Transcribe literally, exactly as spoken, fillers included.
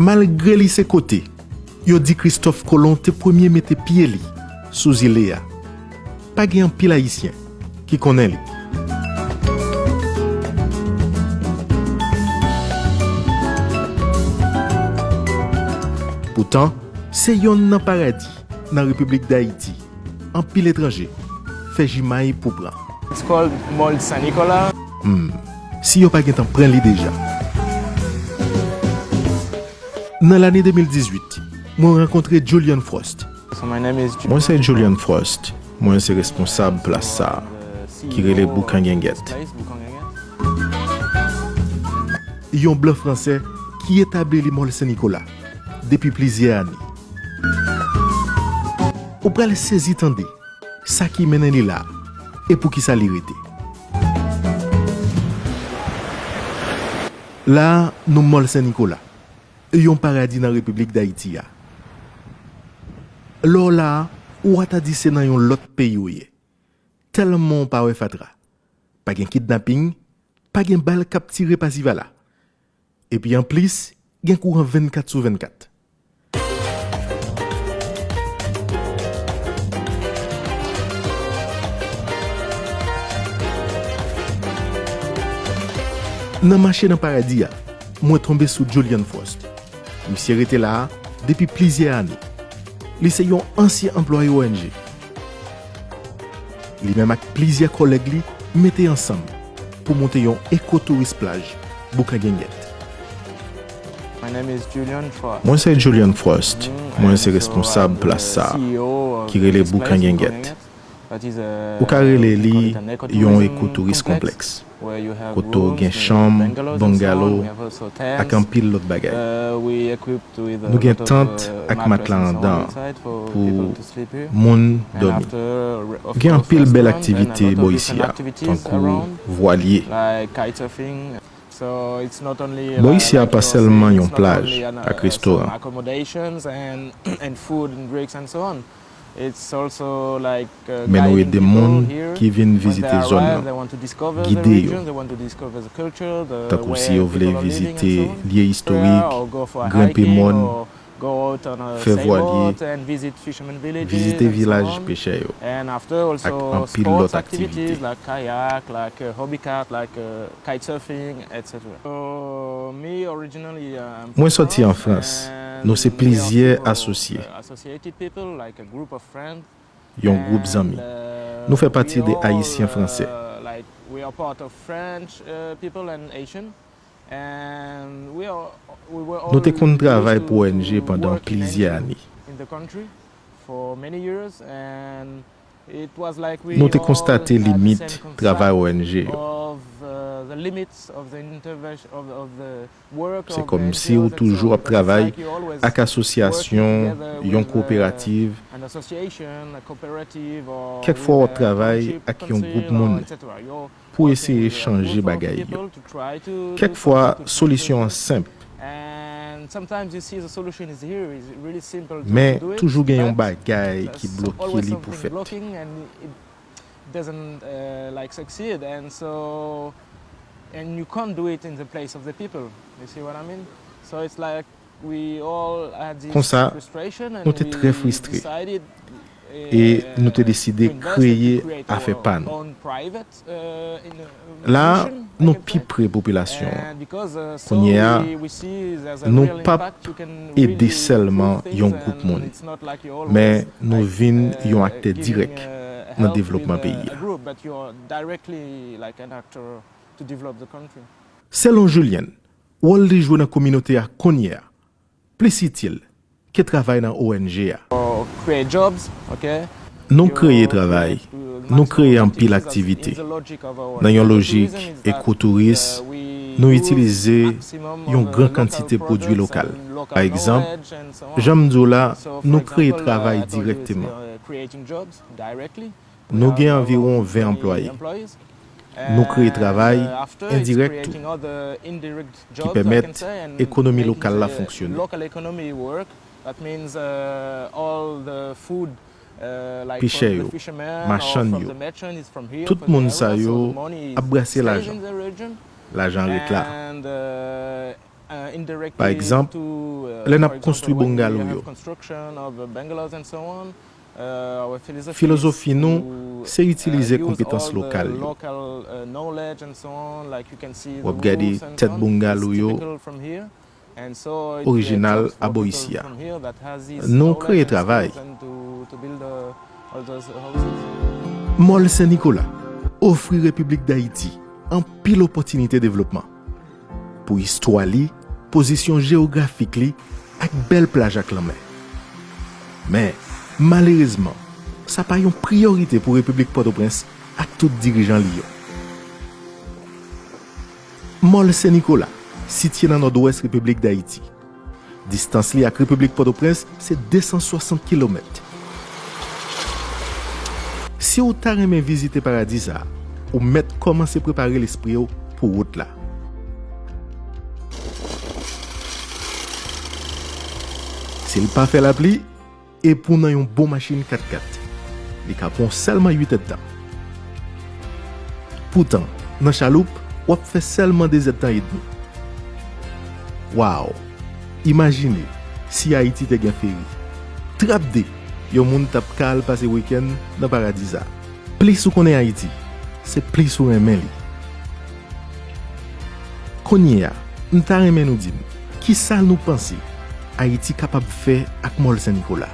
Malgre li se kote yo di Kristòf Kolon te premye mete pye li sou zile a, pa gen anpil Ayisyen ki konnen li. Poutan, se yonn nan paradi nan Repiblik Dayiti anpil etranje fè jimay pou pran. It's called Mol Saint Nicolas. Hmm, si yo pa gentan pran li deja. Nan lane de mil dizuit, mwen rankontre Julian Frost. So my name is Ju- Mwen se Julian Frost. Mwen se responsab plas sa a, ki rele Boukangenget. Yon blan fransè ki etabli li Mol Sen Nikola depi plizyè ane. Ou pral sezi tande sa ki mennen li la e poukisa li rete. La a, nou Mol Sen Nikola, yon paradi nan Repiblik Dayiti a. Lè w la a, ou a ta di se nan yon lòt peyi w ye. Tèlman w pa wè fatra. Pa gen kidnaping, pa gen bal k ap tire pasi pala. Epi anplis, gen kouran vennkat sou vennkat. Nan mache nan paradi a, mwen tonbe sou Julian Frost. Misye rete la a depi plizyè ane. Li se yon ansyen anplwaye O N G. Li menm ak plizyè kòlèg li mete ansanm pou monte yon ekotouris plaj Boukangenget. My name is Julian Frost. Mwen se Julian Frost. Mwen se responsab plas sa a, ki rele Boukangenget. Ou ka rele li yon ekotouris konplèks, kote w gen chanm, bungalow, ak anpil lòt bagay. Nou gen tant ak matla anndan an pou moun dòmi. Gen anpil bèl aktivite bò isi a, tankou vwalye. Bò isi a pa sèlman yon plaj ak restoran. Men nou ede moun ki vin vizite zòn nan, gide yo, tankou si yo vle vizite lye istorik, grenpe mòn, fè vwalye, vizite vilaj pechè yo, ak anpil lòt aktivite. Mwen sòti an Frans. Nou se plizyè asosye, yon gwoup zanmi. Nou fè pati de Ayisyen Fransè. Nou te konn travay pou O N G pandan plizyè ane. Nou te konstate limit travay O N G yo. Se kòmsi w toujou ap travay ak asosyasyon, yon kooperativ. Kèk fwa w ap travay ak yon gwoup moun pou eseye chanje bagay yo. Kèk fwa, solisyon an senp. Men toujou gen yon bagay ki bloke li pou fèt. Konsa, nou te trè fristre e nou te deside kreye afè pa nou. La a, nou pi pre popilasyon an. Kounye a, nou p ap ede sèlman yon gwoup moun, men nou vin yon aktè dirèk nan devlopman peyi a. Selon Julian, wòl li jwe nan kominote a kounye a plis itil ke travay nan O N G a. Nou kreye travay, nou kreye anpil aktivite. Nan yon lojik ekotouris, nou itilize yon gran kantite pwodui lokal. Pa egzanp, jan m di w la, nou kreye travay dirèkteman. Nou gen anviwon ven anplwaye. Nou kreye travay endirèk tou, ki pèmèt ekonomi lokal la fonksyone. Pechè yo, machann yo, tout moun sa yo ap brase lajan. Lajan ret la. Pa egzanp, lè n ap konstwi bungalow yo, filozofi nou se itilize konpetans lokal yo. W ap gade tèt bungalow yo orijinal abò isi a. Nou kreye travay. Mòl Sen Nikola ofri Repiblik Dayiti anpil opòtinite devlopman. Pou istwa li, pozisyon jewografik li, ak bèl plaj ak lanmè. Men, malerezman, sa pa yon priyorite pou Repiblik Pòtoprens ak tout dirijan li yo. Mòl Sen Nikola sitiye nan nòdwès Repiblik Dayiti. Distans li ak Repiblik Pòtoprens se de san swasant kilomèt. Si w ta renmen vizite paradi sa a, ou mèt kòmanse prepare lespri w pou wout la. Si l pa fè lapli, e pou w nan yon bon machin kat kat, li ka pran w sèlman uit èdtan. Poutan, nan chaloup, w ap fè sèlman de zèdtan edmi. Waw! Imajine si Ayiti te gen feri. Trap de, yon moun t ap ka al pase wikenn nan paradi sa. Plis ou konnen Ayiti, se plis ou renmen li. Kounye a, m ta renmen nou di m, kisa nou panse Ayiti kapab fè ak Mòl Sen Nikola?